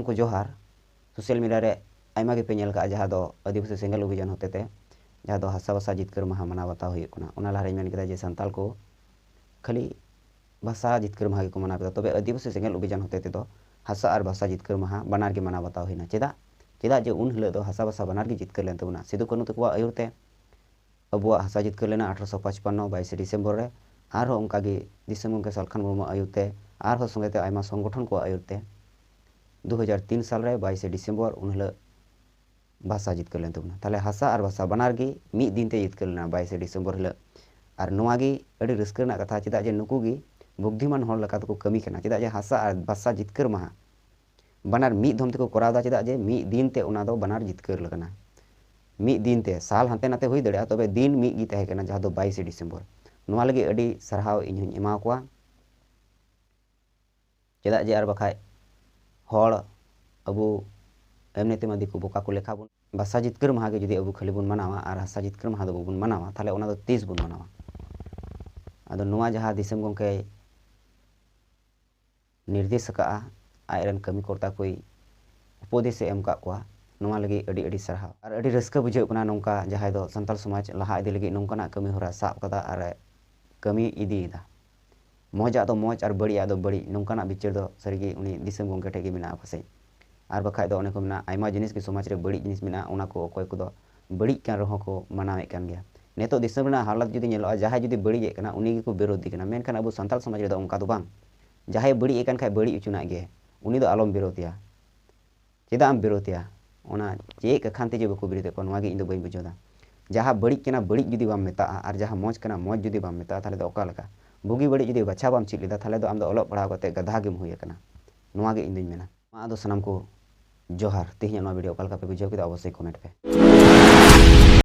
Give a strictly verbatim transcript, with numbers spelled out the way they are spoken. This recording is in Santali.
ᱠᱚ ᱡᱚᱦᱟᱨ᱾ ᱥᱳᱥᱟᱞ ᱢᱤᱰᱤᱭᱟ ᱨᱮ ᱟᱭᱢᱟ ᱜᱮᱯᱮ ᱧᱮᱞ ᱠᱟᱜᱼᱟ, ᱡᱟᱦᱟᱸ ᱫᱚ ᱟᱹᱫᱤᱵᱟᱹᱥᱤ ᱥᱮᱸᱜᱮᱞ ᱚᱵᱷᱤᱡᱟᱱ ᱦᱚᱛᱮᱛᱮ ᱡᱟᱦᱟᱸ ᱫᱚ ᱦᱟᱥᱟ ᱵᱷᱟᱥᱟ ᱡᱤᱛᱠᱟᱹᱨ ᱢᱟᱦᱟ ᱢᱟᱱᱟᱣ ᱵᱟᱛᱟᱣ ᱦᱩᱭᱩᱜ ᱠᱟᱱᱟ᱾ ᱚᱱᱟ ᱞᱟᱦᱟᱨᱮᱧ ᱢᱮᱱ ᱠᱮᱫᱟ ᱡᱮ ᱥᱟᱱᱛᱟᱲ ᱠᱚ ᱠᱷᱟᱹᱞᱤ ᱵᱷᱟᱥᱟ ᱡᱤᱛᱠᱟᱹᱨ ᱢᱟᱦᱟ ᱜᱮᱠᱚ ᱢᱟᱱᱟᱣ ᱠᱮᱫᱟ, ᱛᱚᱵᱮ ᱟᱹᱫᱤᱵᱟᱹᱥᱤ ᱥᱮᱸᱜᱮᱞ ᱚᱵᱷᱤᱡᱟᱱ ᱦᱚᱛᱮ ᱛᱮᱫᱚ ᱦᱟᱥᱟ ᱟᱨ ᱵᱷᱟᱥᱟ ᱡᱤᱛᱠᱟᱹᱨ ᱢᱟᱦᱟ ᱵᱟᱱᱟᱨ ᱜᱮ ᱢᱟᱱᱟᱣ ᱵᱟᱛᱟᱣ ᱦᱩᱭᱱᱟ᱾ ᱪᱮᱫᱟᱜ? ᱪᱮᱫᱟᱜ ᱡᱮ ᱩᱱ ᱦᱤᱞᱳᱜ ᱫᱚ ᱦᱟᱥᱟ ᱵᱷᱟᱥᱟ ᱵᱟᱱᱟᱨ ᱜᱮ ᱡᱤᱛᱠᱟᱹᱨ ᱞᱮᱱ ᱛᱟᱵᱚᱱᱟ ᱥᱤᱫᱩ ᱠᱟᱹᱱᱦᱩ ᱛᱟᱠᱚᱣᱟᱜ ᱟᱹᱭᱩᱨ ᱛᱮ᱾ ᱟᱵᱚᱣᱟᱜ ᱦᱟᱥᱟ ᱡᱤᱛᱠᱟᱹᱨ ᱞᱮᱱᱟ ᱟᱴᱷᱨᱚᱥᱚ ᱯᱟᱸᱪᱯᱟᱱᱱᱚ ᱵᱟᱭᱤᱥᱮ ᱰᱤᱥᱮᱢᱵᱚᱨ ᱨᱮ᱾ ᱟᱨᱦᱚᱸ ᱚᱱᱠᱟᱜᱮ ᱫᱤᱥᱚᱢ ᱜᱚᱢᱠᱮ ᱥᱟᱞᱠᱷᱟᱱ ᱢᱩᱨᱢᱩ ᱟᱹᱭᱩᱨ ᱛᱮ, ᱟᱨᱦᱚᱸ ᱥᱚᱸᱜᱮᱛᱮ ᱟᱭᱢᱟ ᱥᱚᱝᱜᱚᱴᱷᱚᱱ ᱠᱚᱣᱟᱜ ᱟᱹᱭᱩᱨ ᱛᱮ ᱫᱩ ᱦᱟᱡᱟᱨ ᱛᱤᱱ ᱥᱟᱞ ᱨᱮ ᱵᱟᱭᱤᱥᱮ ᱰᱤᱥᱮᱢᱵᱚᱨ ᱩᱱ ᱦᱤᱞᱳᱜ ᱵᱷᱟᱥᱟ ᱡᱤᱛᱠᱟᱹᱨ ᱞᱮᱱ ᱛᱟᱵᱚᱱᱟ᱾ ᱛᱟᱦᱚᱞᱮ ᱦᱟᱥᱟ ᱟᱨ ᱵᱷᱟᱥᱟ ᱵᱟᱱᱟᱨ ᱜᱮ ᱢᱤᱫ ᱫᱤᱱ ᱛᱮ ᱡᱤᱛᱠᱟᱹᱨ ᱞᱮᱱᱟ ᱵᱟᱭᱤᱥᱮ ᱰᱤᱥᱮᱢᱵᱚᱨ ᱦᱤᱞᱳᱜ᱾ ᱟᱨ ᱱᱚᱣᱟ ᱜᱮ ᱟᱹᱰᱤ ᱨᱟᱹᱥᱠᱟᱹ ᱨᱮᱱᱟᱜ ᱠᱟᱛᱷᱟ, ᱪᱮᱫᱟᱜ ᱡᱮ ᱱᱩᱠᱩ ᱜᱮ ᱵᱩᱫᱽᱫᱷᱤᱢᱟᱱ ᱦᱚᱲ ᱞᱮᱠᱟ ᱛᱮᱠᱚ ᱠᱟᱹᱢᱤ ᱠᱟᱱᱟ᱾ ᱪᱮᱫᱟᱜ ᱡᱮ ᱦᱟᱥᱟ ᱟᱨ ᱵᱷᱟᱥᱟ ᱡᱤᱛᱠᱟᱹᱨ ᱢᱟᱦᱟ ᱵᱟᱱᱟᱨ ᱢᱤᱫ ᱫᱷᱚᱢ ᱛᱮᱠᱚ ᱠᱚᱨᱟᱣ ᱮᱫᱟ, ᱪᱮᱫᱟᱜ ᱡᱮ ᱢᱤᱫ ᱫᱤᱱ ᱛᱮ ᱚᱱᱟ ᱫᱚ ᱵᱟᱱᱟᱨ ᱡᱤᱛᱠᱟᱹᱨ ᱞᱮᱠᱟᱱᱟ᱾ ᱢᱤᱫ ᱫᱤᱱ ᱛᱮ, ᱥᱟᱞ ᱦᱟᱱᱛᱮ ᱱᱟᱛᱮ ᱦᱩᱭ ᱫᱟᱲᱮᱭᱟᱜᱼᱟ, ᱛᱚᱵᱮ ᱫᱤᱱ ᱢᱤᱫ ᱜᱮ ᱛᱟᱦᱮᱸ ᱠᱟᱱᱟ, ᱡᱟᱦᱟᱸ ᱫᱚ ᱵᱟᱭᱤᱥᱮ ᱰᱤᱥᱮᱢᱵᱚᱨ᱾ ᱱᱚᱣᱟ ᱞᱟᱹᱜᱤᱫ ᱟᱹᱰᱤ ᱥᱟᱨᱦᱟᱣ ᱤᱧ ᱦᱚᱧ ᱮᱢᱟ ᱠᱚᱣᱟ᱾ ᱪᱮᱫᱟᱜ ᱡᱮ ᱟᱨ ᱵᱟᱠᱷᱟᱡ ᱦᱚᱲ ᱟᱵᱚ ᱮᱢᱱᱤ ᱛᱮᱢᱟ ᱫᱤᱠᱩ ᱵᱚᱠᱟ ᱠᱚ ᱞᱮᱠᱷᱟ ᱵᱚᱱ᱾ ᱵᱷᱟᱥᱟ ᱡᱤᱛᱠᱟᱹᱨ ᱢᱟᱦᱟ ᱜᱮ ᱡᱩᱫᱤ ᱟᱵᱚ ᱠᱷᱟᱹᱞᱤ ᱵᱚᱱ ᱢᱟᱱᱟᱣᱟ ᱟᱨ ᱦᱟᱥᱟ ᱡᱤᱛᱠᱟᱹᱨ ᱢᱟᱦᱟ ᱫᱚ ᱵᱟᱵᱚᱱ ᱢᱟᱱᱟᱣᱟ, ᱛᱟᱦᱚᱞᱮ ᱚᱱᱟ ᱫᱚ ᱛᱤᱥ ᱵᱚᱱ ᱢᱟᱱᱟᱣᱟ? ᱟᱫᱚ ᱱᱚᱣᱟ ᱡᱟᱦᱟᱸ ᱫᱤᱥᱚᱢ ᱜᱚᱢᱠᱮᱭ ᱱᱤᱨᱫᱮᱥ ᱟᱠᱟᱫᱼᱟ, ᱟᱡᱨᱮᱱ ᱠᱟᱹᱢᱤ ᱠᱚᱨᱛᱟ ᱠᱚᱭ ᱩᱯᱚᱫᱮᱥ ᱮ ᱮᱢ ᱟᱠᱟᱫ ᱠᱚᱣᱟ, ᱱᱚᱣᱟ ᱞᱟᱹᱜᱤᱫ ᱟᱹᱰᱤ ᱟᱹᱰᱤ ᱥᱟᱨᱦᱟᱣ᱾ ᱟᱨ ᱟᱹᱰᱤ ᱨᱟᱹᱥᱠᱟᱹ ᱵᱩᱡᱷᱟᱹᱜ ᱠᱟᱱᱟ ᱱᱚᱝᱠᱟ ᱡᱟᱦᱟᱸᱭ ᱫᱚ ᱥᱟᱱᱛᱟᱲ ᱥᱚᱢᱟᱡᱽ ᱞᱟᱦᱟ ᱤᱫᱤ ᱞᱟᱹᱜᱤᱫ ᱱᱚᱝᱠᱟᱱᱟᱜ ᱠᱟᱹᱢᱤ ᱦᱚᱨᱟ ᱥᱟᱵ ᱠᱟᱫᱟ ᱟᱨ ᱮ ᱠᱟᱹᱢᱤ ᱤᱫᱤᱭᱮᱫᱟ᱾ ᱢᱚᱡᱽ ᱟᱜ ᱫᱚ ᱢᱚᱡᱽ ᱟᱨ ᱵᱟᱹᱲᱤᱡ ᱟᱜ ᱫᱚ ᱵᱟᱹᱲᱤᱡ, ᱱᱚᱝᱠᱟᱱᱟᱜ ᱵᱤᱪᱟᱹᱨ ᱫᱚ ᱥᱟᱹᱨᱤᱜᱮ ᱩᱱᱤ ᱫᱤᱥᱚᱢ ᱜᱚᱢᱠᱮ ᱴᱷᱮᱡ ᱜᱮ ᱢᱮᱱᱟᱜᱼᱟ ᱯᱟᱥᱮᱡ᱾ ᱟᱨ ᱵᱟᱠᱷᱟᱡ ᱫᱚ ᱚᱱᱮ ᱠᱚ ᱢᱮᱱᱟ, ᱟᱭᱢᱟ ᱡᱤᱱᱤᱥ ᱜᱮ ᱥᱚᱢᱟᱡᱽ ᱨᱮ ᱵᱟᱹᱲᱤᱡ ᱡᱤᱱᱤᱥ ᱢᱮᱱᱟᱜᱼᱟ, ᱚᱱᱟ ᱠᱚ ᱚᱠᱚᱭ ᱠᱚᱫᱚ ᱵᱟᱹᱲᱤᱡ ᱠᱟᱱ ᱨᱮᱦᱚᱸ ᱠᱚ ᱢᱟᱱᱟᱣᱮᱫ ᱠᱟᱱ ᱜᱮᱭᱟ᱾ ᱱᱤᱛᱚᱜ ᱫᱤᱥᱚᱢ ᱨᱮᱱᱟᱜ ᱦᱟᱞᱚᱛ ᱡᱩᱫᱤ ᱧᱮᱞᱚᱜᱼᱟ, ᱡᱟᱦᱟᱸᱭ ᱡᱩᱫᱤ ᱵᱟᱹᱲᱤᱡᱮᱫ ᱠᱟᱱᱟ, ᱩᱱᱤ ᱜᱮᱠᱚ ᱵᱤᱨᱳᱫᱷᱤ ᱠᱟᱱᱟ᱾ ᱢᱮᱱᱠᱷᱟᱱ ᱟᱵᱚ ᱥᱟᱱᱛᱟᱲ ᱥᱚᱢᱟᱡᱽ ᱨᱮᱫᱚ ᱚᱱᱠᱟ ᱫᱚ ᱵᱟᱝ᱾ ᱡᱟᱦᱟᱸᱭ ᱵᱟᱹᱲᱤᱡ ᱮᱫ ᱠᱟᱱ ᱠᱷᱟᱡ ᱵᱟᱹᱲᱤᱡ ᱦᱚᱪᱚᱱᱟᱜ ᱜᱮ, ᱩᱱᱤ ᱫᱚ ᱟᱞᱚᱢ ᱵᱤᱨᱳᱫᱷᱮᱭᱟ᱾ ᱪᱮᱫᱟᱜ ᱮᱢ ᱵᱤᱨᱳᱫᱷᱮᱭᱟ? ᱚᱱᱟ ᱪᱮᱫ ᱠᱟᱠᱷᱟᱱ ᱛᱮ ᱡᱮ ᱵᱟᱠᱚ ᱵᱤᱨᱳᱫᱷᱮᱫ ᱠᱚᱣᱟ, ᱱᱚᱣᱟ ᱜᱮ ᱤᱧ ᱫᱚ ᱵᱟᱹᱧ ᱵᱩᱡᱷᱟᱹᱣ ᱫᱟ᱾ ᱡᱟᱦᱟᱸ ᱵᱟᱹᱲᱤᱡ ᱠᱟᱱᱟ, ᱵᱟᱹᱲᱤᱡ ᱡᱩᱫᱤ ᱵᱟᱢ ᱢᱮᱛᱟᱜᱼᱟ, ᱟᱨ ᱡᱟᱦᱟᱸ ᱢᱚᱡᱽ ᱠᱟᱱᱟ, ᱢᱚᱡᱽ ᱡᱩᱫᱤ ᱵᱟᱢ ᱢᱮᱛᱟᱜᱼᱟ, ᱛᱟᱦᱚᱞᱮ ᱫᱚ ᱚᱠᱟ ᱞᱮᱠᱟ? ᱵᱩᱜᱤ ᱵᱟᱹᱲᱤᱡ ᱡᱩᱫᱤ ᱵᱟᱪᱷᱟᱣ ᱵᱟᱢ ᱪᱮᱫ ᱞᱮᱫᱟ, ᱛᱟᱦᱚᱞᱮ ᱫᱚ ᱟᱢ ᱫᱚ ᱚᱞᱚᱜ ᱯᱟᱲᱦᱟᱣ ᱠᱟᱛᱮ ᱜᱟᱫᱷᱟ ᱜᱮᱢ ᱦᱩᱭ ᱟᱠᱟᱱᱟ᱾ ᱱᱚᱣᱟ ᱜᱮ ᱤᱧ ᱫᱩᱧ ᱢᱮᱱᱟ᱾ ᱢᱟ ᱟᱫᱚ ᱥᱟᱱᱟᱢ ᱠᱚ ᱡᱚᱦᱟᱨ᱾ ᱛᱮᱦᱮᱧᱟᱜ ᱱᱚᱣᱟ ᱵᱷᱤᱰᱤᱭᱳ ᱚᱠᱟ ᱞᱮᱠᱟ ᱯᱮ ᱵᱩᱡᱷᱟᱹᱣ ᱠᱮᱫᱟ, ᱚᱵᱚᱥᱥᱳᱭ ᱠᱚᱢᱮᱱᱴ ᱯᱮ᱾